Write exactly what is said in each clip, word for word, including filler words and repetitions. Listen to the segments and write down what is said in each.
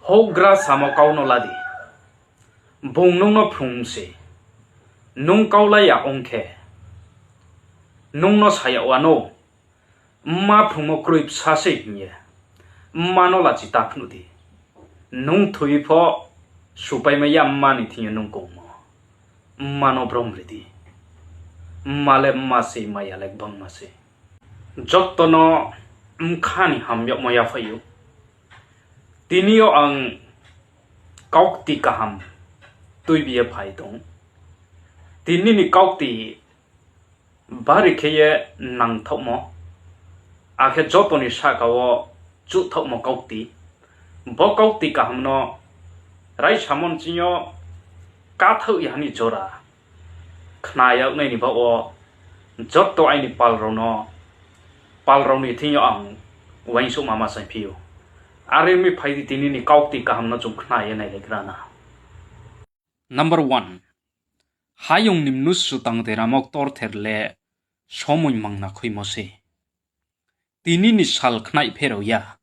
Houhgra samo kau no la di, bung nung no phrung mi se. Nung kau la ya ong khe, nung no sa yag wanou, mma phrungmo kroi bsa se hing ye, mma no lachi ta phnuh di. Nung thoi pho supaimai ya mma ni thing yo nung kongmo. Mma no brom ri di. Mma le mma se, maya le gbangma se. Joto no bkha ni ham yagmo yaphaih ou. Tini yo ang kaukti kaham tuibi ye phai tong. Tini ni kaukti bari khe ye nangthaohmo, akhe joto ni sahka wo chuhthaohmo kaukti. Bo kaukti kaham no raisamo nching yo kathaoh ya ni jora khna yag nai ni baoh wo joto aini pal rao no, pal rao ni thing yo ang uaingsouhma ma saingphi ou. Are ong mi, phai di, tini ni kaukti kaham no chung khna ye nailaigra na. Number one, hayong ni mnusu tang deramo ktorther le somoing mangna khuimo se. Tini ni sal khnaih pherao ya.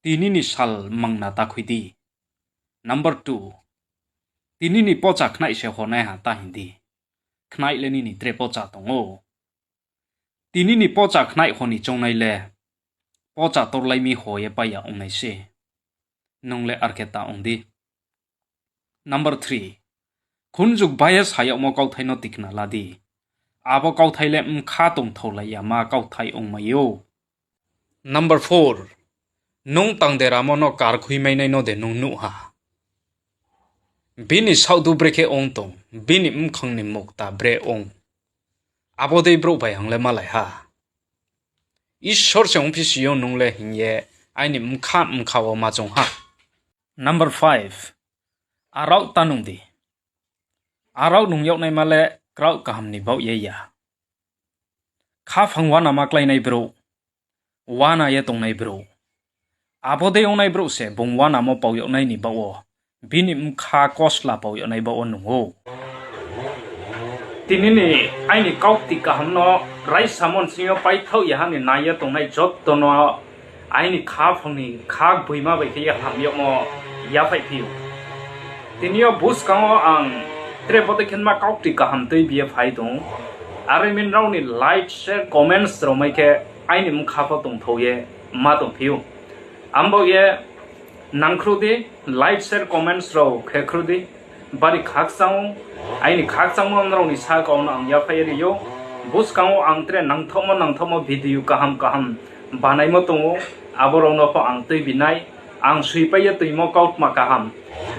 Tini ni sal mangna ta khui di. Number two, tini ni pocha khnaih se honaiha ta hing di. Khnaih le nini tre pocha tong ou. Tini ni pocha khnaih ho ni choungnai le pocha torlai mi ho ye pai ya ong nai se. Nung le ar khe ta ong di. Number three, khunjukba ye sa yagmo kauthai no tikna la di. Abo kauthai le bkha tongthaolai yama kauthai ongmai ou. Number four, nung tang deramo no karkhuimainai no de nung nuh ha? Bini saohdu brekhe ong tong, bini bkhang ni mukta bre ong, abo dei brouh bai ang le malai ha. Isor se ongphisi ou nung le hing ye aini bkha bkha wo ma choung ha. Number five, arao ta nung di. Arao nung yag naima le kraoh kaham ni baoh ye ya. Khaphang uanama kláinai brouh, uana ye tongnai brouh, abo dei ongnai brouh se bung uanamo pao yag nai ni baoh wo, bini bkha kosla pao yag nai baoh wo nung ou. Tini ni aini kaukti kaham no raisamo nching yo paithaoh ya ha ni nai ye tongnai joto no aini khaphang ni kha gboima bai khe ye ham yagmo yaphaihphi ou. Tini yo buskang wo ang tre bodei khe ma kaukti kaham tuibi ye phai tong ou. Are mi nrao ni like, share, comments rao mai khe aini bkha pho tongthou ye ma tongphi ou. Abo ye nangkhruh di, like, share, comments rao khe khruh di. Bari khakchang ou, aini khakchangmo nrao ni sahka wo no ang yaphaih ye ri ou. Buskang wo ang tre nangthaohmo nangthaohmo video kaham kaham banaimo tong ou, abo rao no pho ang tuibi nai. Ang soipai ye toimo kautma kaham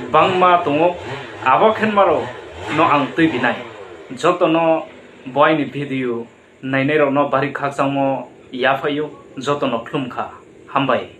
gbangma tong ou, abo khenma rao no ang tuibi nai. Joto no bo aini video nainai rao no bari khakchangmo yaphaih ou, joto no khlum kha. Hambai.